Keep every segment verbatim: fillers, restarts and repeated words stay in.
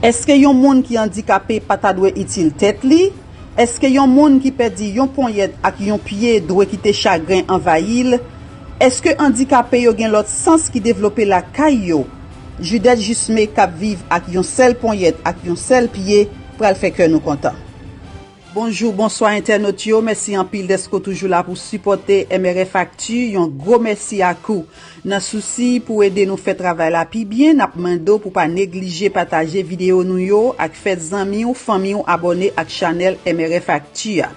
Èske yon moun ki andikape pa ta dwe itil tèt li? Èske yon moun ki pèdi yon ponyèt ak yon pye dwe kite chagren anvayi l? Èske andikape yo gen lòt sans ki devlope lakay yo? Judette Jusmé k ap viv ak yon sèl ponyèt ak yon sèl pye pral fè kè nou kontan. Bonjou, bonswa entènot yo. Mèsi anpil dèske w toujou la pou sipòte M R F Actu. Yon gwo mèsi ak ou. Nan sousi pou ede nou fè travay la pi byen, n ap mande w pou pa neglije pataje videyo nou yo ak fè zanmi w, fanmi w abòne ak chanèl M R F Actu a.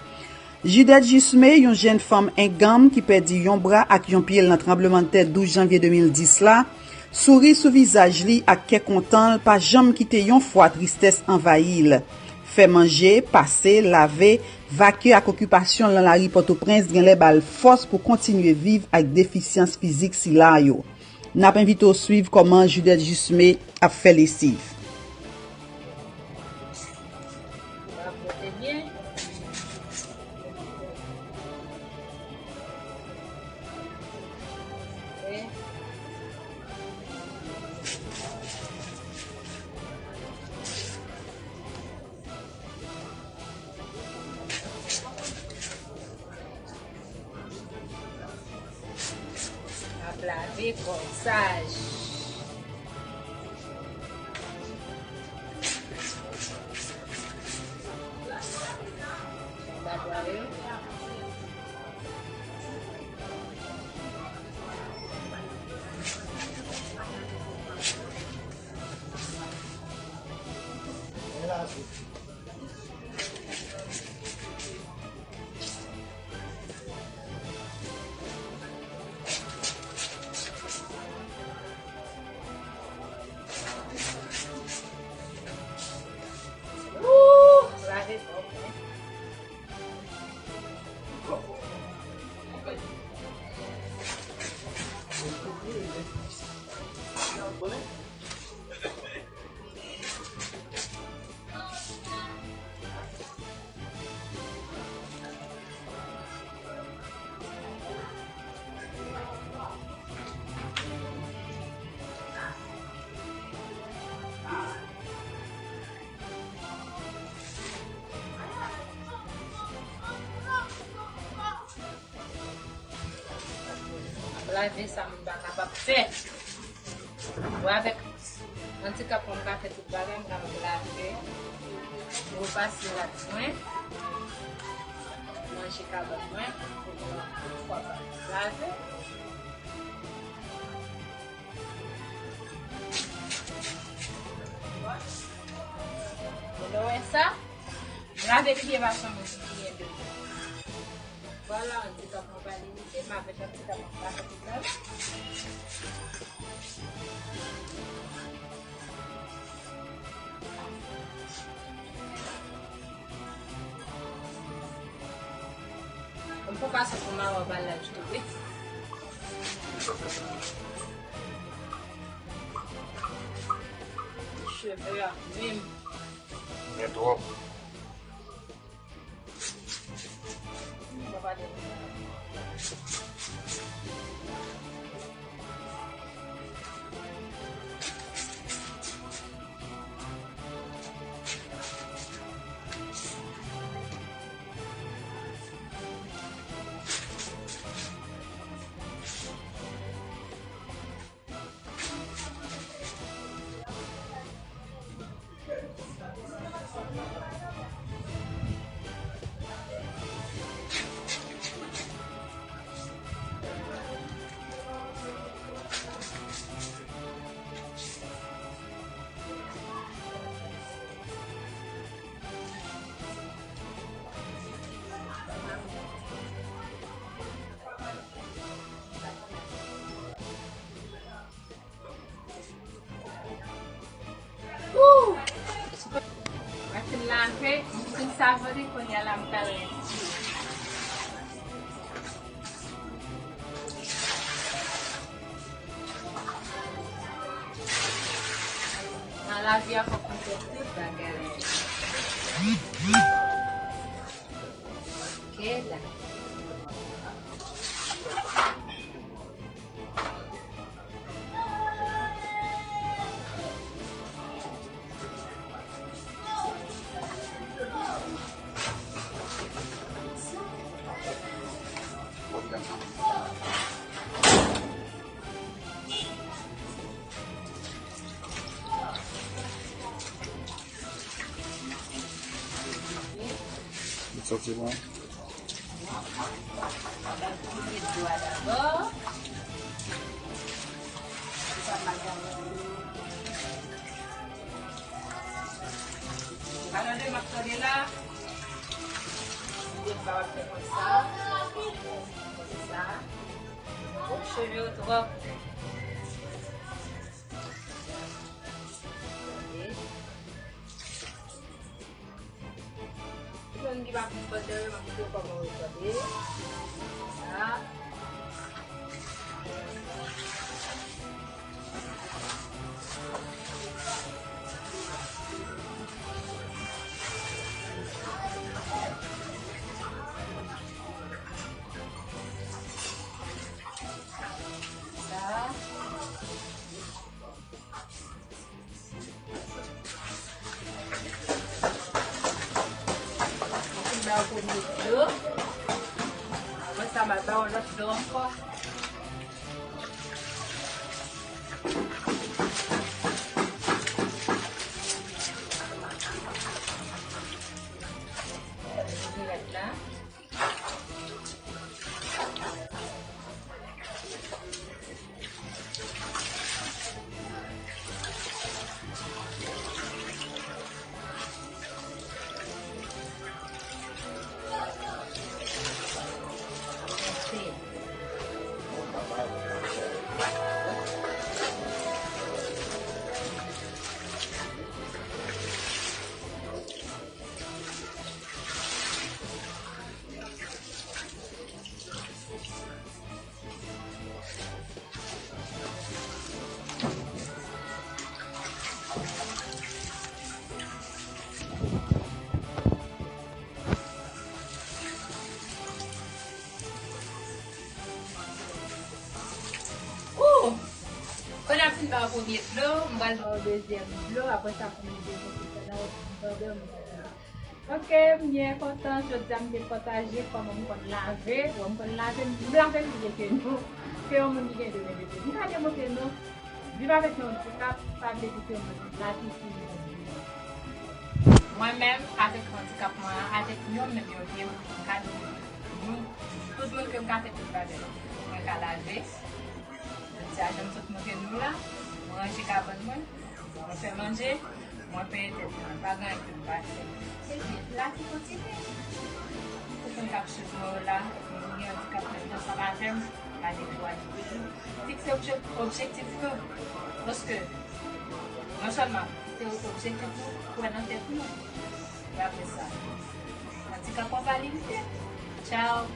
Judette Jusmé, yon jèn fanm enganm ki pèdi yon bra ak yon pye l nan tranblemanntè douz janvye de mil dis la, souri sou vizaj li ak kè kontan l pa janm kite yon fwa tristès anvayi l. Fè manje, pase, lave, vakye ak okipasyon l nan lari Pòtoprens genlè ba l fòs pou kontinye viv ak defisyans fizik sila yo. N ap envite w swiv kòman Judette Jusmé ap fè lesiv. Ap lave kò w saj. Netwaye. Ooh, lave kò w byen. Ap lave sa moun pa kapab fè. Mwen avèk andikap mwen, m pa fè tout bagay, m kapab lave, repase rad mwen, ranje kabann mwen, fwa pa lave. Ou wè sa? Lave pi byen paske mwen ki gen de. Vwala, andikap mwen pa limite, m avèk andikap mwen pa fè tout bagay. Mwen pou pase pou mwen wè ba laj tou wi. Cheve a menm. Gen twòp. Ooh! Mwen fin lave, m fin savoni, kounye a la m pral retire. Nan lavi a fòk nou fè tout bagay. Ok, la. Santi bon. Bèl kouri dlo a dabò. Sa makaroni. Alò, lè m ap tande la, m gen pa w ap fè konsa. Konsa. Ou cheve w twòp. Tande. Tout moun ki pa konn bòdè yo, m ap montre w kòman yo bòdè. Sa. Sa. Mwen fin ba yo premye dlo. Apre sa, m al ba yo lòt dlo ankò. Vinèt la. Ou! Kounye a m fin ba w premye dlo, m pral ba w dezyèm dlo, apre sa pou nou dezenfekte nan w. Ok, m byen kontan. Jodi a m te pataje kòman m konn lave. Bon, m konn lave, m lave m byen ke nou, ke yon moun ki gen de men de pye. M ka demontre nou, viv avèk yon andikap, pa vle di ke yon moun la ki fi. Mwen menm, avèk andikap mwen an, avèk yon menm yon pye, m ka demontre nou, tout moun ke m ka fè tout bagay. Mwen ka lave. Jodi a, jan m sot montre nou la, mwen ranje kabann mwen, mwen fè manje, mwen penyen tèt mwen, pa gen anyen ke m pa fè. Epi, lavi kontinye. Tout moun k ap swiv mwen yo la, moun ki gen andikap menm jan ansanm avè m, pa dekouraje toujou. Fikse obje-, objektif nou. Paske, non sèlman fikse objektif nou, kwè nan tèt nou. E apre sa, andikap ou pa limite. Tchao.